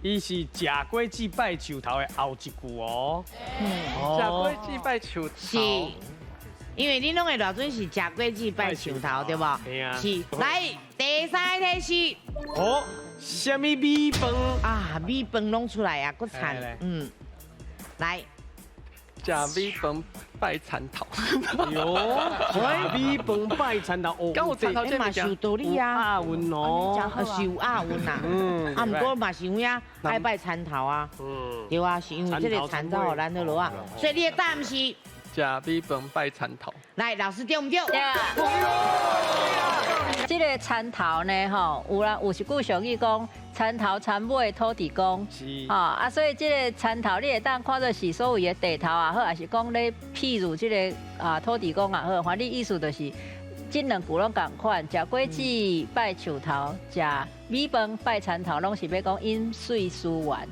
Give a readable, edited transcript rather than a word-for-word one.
伊是食果子拜樹頭的後一句哦。食果子拜樹頭。是，因為你攏會偌陣是食果子拜樹頭，對無？嘿啊。是，來第三個提示。哦，啥物米飯？啊，米飯攏出來啊，閣田來，來。食米飯拜田頭。喲，食米飯拜田頭，哦，敢有田頭欸嘛是有道理啊，押韻哦，啊是有押韻啦，啊，毋過嘛是有影愛拜田頭啊，對啊，是因為這個田頭予咱好落啊，所以你的答案是食米飯拜田頭。來，老師對毋對？對。這個田頭呢，吼，有人有一句俗語講，田頭田尾土地公，吼啊，所以這個田頭你會當看做是所謂的地頭也好，抑是講咧譬如這個啊土地公也好，反正意思就是這兩句攏仝款，食果子拜樹頭，食米飯拜田頭，攏是欲講飲水思源。